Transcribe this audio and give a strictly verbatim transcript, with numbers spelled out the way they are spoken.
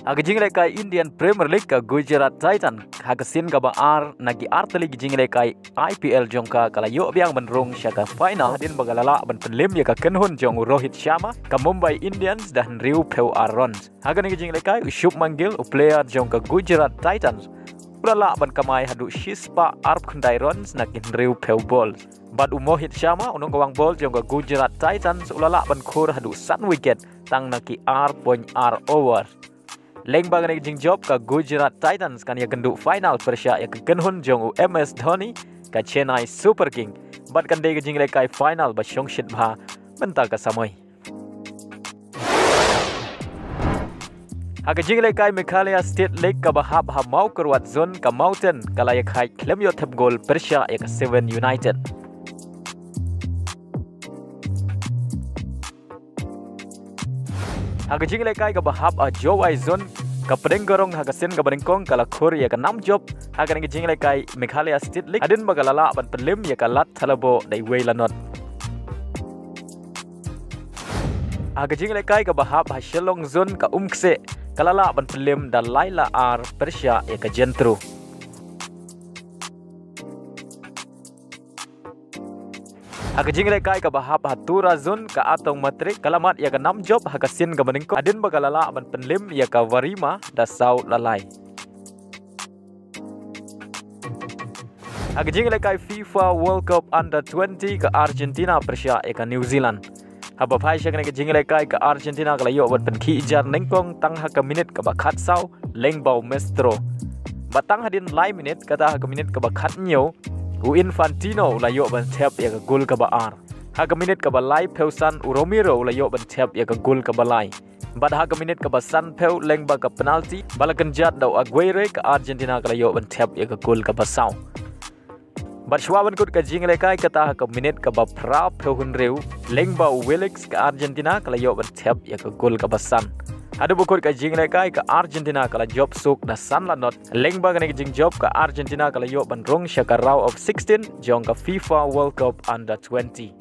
Ha ka jinglehkai Indian Premier League, ka Gujarat Titan ha ka sien kaba ar na ki artylli ki jinglehkai I P L jong ka, ka la ïoh biang ban rung sha ka final hadien ba ka la lah ban pynlem ïa ka kynhun jong u Rohit Sharma ka Mumbai Indians da hynriewphew ar runs. Ha kane ka jinglehkai u Shubman Gill, u player jong ka Gujarat Titans, u la lah ban kamai haduh shispah arphew khyndai runs na ki hynriewphew ball. Bad u Mohit Sharma, u nongkawang ball jong ka Gujarat Titans, u la lah ban khur haduh san wicket tang na ki ar point ar over. Lyngba kane ka jingjop, ka Gujarat Titans kan ïakynduh final pyrshah ïa ka kynhun jong u M S Dhoni, ka Chennai Super King. Bad kan dei ka jinglehkai final ba shongshit bha mynta ka samoi. Ha ka jinglehkai Meghalaya State League kaba hap ha Mawkyrwat Zone, ka Mawten ka la ïakhaid khlem ïoh thep gol pyrshah ïa ka Seven United. Ha ka jinglehkai kaba hap ha Jowai Zone, ka Pdeng Gawrong ha ka sien kaba nyngkong ka la khur ïa ka nam jop ha kane ka jinglehkai Meghalaya State League hadien ba ka la lah ban pynlem ïa ka Ladthadlaboh da iwei la not. Ha ka jinglehkai kaba hap ha Shillong Zone, ka Umkse ka la lah ban pynlem da lai la ar pyrshah ïa ka Jentru. Ha ka jinglehkai kaba hap ha Tura Zone, ka Atong Matrik ka la mad ïa ka nam jop ha ka sien kaba nyngkong hadien ba ka la lah ban pynlem ïa ka Varima da saw la lai. Ha ka jinglehkai FIFA World Cup Under twenty, ka Argentina pyrshah ïa ka New Zealand. Haba phai sha kane ka jinglehkai, ka Argentina ka la ïoh ban pynkhih jar nyngkong tang ha ka minit kaba khatsaw lyngba u Mestre. Bad tang hadien lai minit, kata ha ka minit kaba khathynñiew, u Infantino u la ïoh ban thep ïa ka gol kaba ar. Ha ka minit kaba laiphew san, u Romero u la ïoh ban thep ïa ka gol kaba lai. Bad ha ka minit kaba sanphew, lyngba ka penalty ba la kynjat da u Aguirre, ka Argentina ka la ïoh ban thep ïa ka gol kaba saw. Bad shuwa ban kut ka jinglehkai, kata ha ka minit kaba phraphew hynriew, lyngba u Williks, ka Argentina ka la ïoh ban thep ïa ka gol kaba san. Haduh ba kut ka jinglehkai, ka Argentina ka la jop suk da san la not. Lyngba kane ka jingjop, ka Argentina ka la ïoh ban rung sha ka round of sixteen jong ka FIFA World Cup Under twenty.